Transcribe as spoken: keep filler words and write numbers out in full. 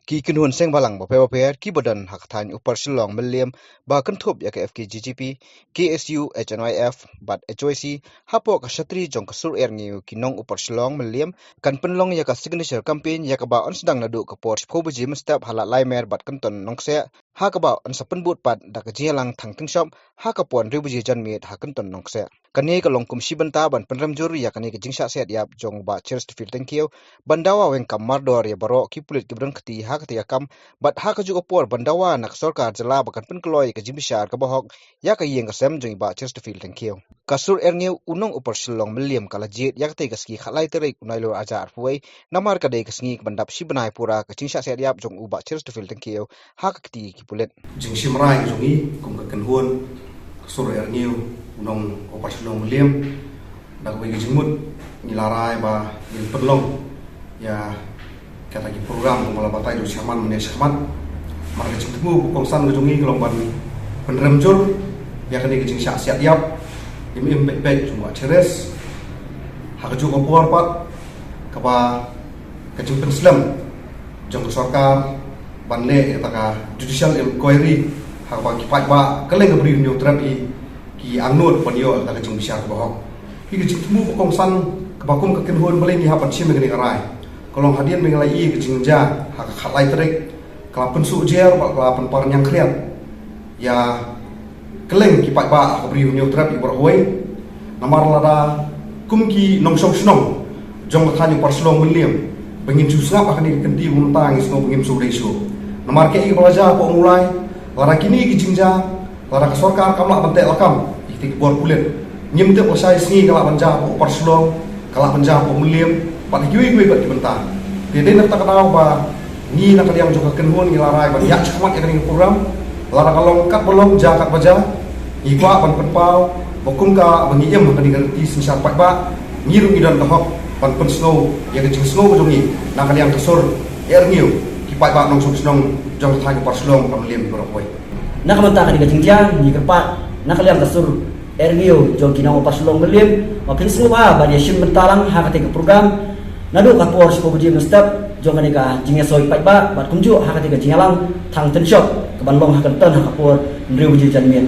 Ki kynhun seng balang bapher bapher kiba don ha ka thaiñ Upper Shillong Mylliem ba kynthup ïa ka F K J G P, K S U, H N Y F bad H Y C, hapoh ka shatri jong ka Sur Ïarngiew ki nong Upper Shillong Mylliem, kan pynlong ïa ka signature campaign ïa kaba yn sdang naduh ka por shiphew baje mynstep ha Lad Laimer bad Kynton Nongkseh, ha kaba yn sa pynbud pat da ka jingïalang thang tyngshop ha ka por hynriew baje janmiet ha Kynton Nongkseh. Kane ka long kum shi bynta ban pynrem jur ïa kane ka jingshah siat ïap jong u Bah Chesterfield Tyngkhiew, ban dawa weng kam mardor ïa baroh ki pulit kiba don kti ha kata ka kam, bad ha kajuh ka por ban dawa na ka sorkar jylla ba kan pynkloi ïa ka jingbishar kaba hok ïa ka ïing ka sem jong i Bah Chesterfield Tyngkhiew. Ka Sur Ïarngiew, u nong Upper Shillong Mylliem, ka la jied ïa kata ka sngi khatlai tarik u Naiïong ar hajar arphew wei, namar ka dei ka sngi kaban dap shi bnai pura ka jingshah siat ïap jong u Bah Chesterfield Tyngkhiew ha ka kti ki pulit. Jingshim rai jong ngi kum ka kynhun ka Sur Ïarngiew, u nong Upper Shillong Mylliem, da kawei ka jingmut ngi la rai ba ngin pynlong ïa kata ki program kumba la batai da u chairman mynne shakhmat. Namar ka jingthmu ba kongsan ka jong ngi ka long ban pynrem jur ïa kane ka jingshah siat ïap im im peit peit jong u Bah Cheres. Ha kajuh ka por pat kaba ka jingpynslem jong ka sorkar ban leh ïa kata ka judicial inquiry ha kaba ki paidbah kylleng ka Bri u Hynñiewtrep hi ki angnud ban ïoh ïa kata ka jingbishar kaba hok. Hi ka jingthmu ba kongsan kaba kum ka kynhun balei ngi hap ban shim ïa kane ka rai, ka long hadien ba ngi la ïohi ka jingjia ha ka khatlai tarik, ka la pynsuh jer bad ka la pynpar ñiangkhriat ïa kylleng ki paidbah ha ka Bri u Hynñiewtrep hi baroh kawei. Namar lada kum ki nongshong shnong jong ka thaiñ Upper Shillong Mylliem ba ngin shu sngap ha kane ka kynti mynta, ngi sngew ba ngim shu dei shuh. Namar kaei kaba la jia hapoh Mawlai, lada kine ki jingjia, lada ka sorkar kam lah ban teh lakam ïa kita ki bor pulit, ngim tip lashai sngi ka lah ban jia hapoh Upper Shillong, ka lah ban jia hapoh Mylliem bad ha kiwei kiwei pat ki bynta. Te dei na kata ka daw ba ngi na ka liang jong ka kynhun ngi la rai ban ïaid shakhmat ïa kane ka program. Lada ka long katba long, jia katba jia, ngi kwah ban pynpaw ba kum kaba ngi im ha kane ka riti synshar paidbah, ngi ruh ngi don ka hok ban pynsngew ïa ka jingsngew ka jong ngi na ka liang ka Sur Ïarngiew, ki paidbah nongshong shnong jong ka thaiñ Upper Shillong bad Mylliem baroh kawei. Na ka bynta kane ka jingjia, ngi kyrpad na ka liang ka Sur Ïarngiew jong ki nong Upper Shillong Mylliem ba phin sngewbha ban ïashim bynta lang ha kata ka program naduh ka por shiphew baje mynstep jong kane ka jingïasoi paidbah bad kumjuh ha kata ka jingïalang thang tyngshop kaban long ha Kynton ha ka por hynriew baje janmiet.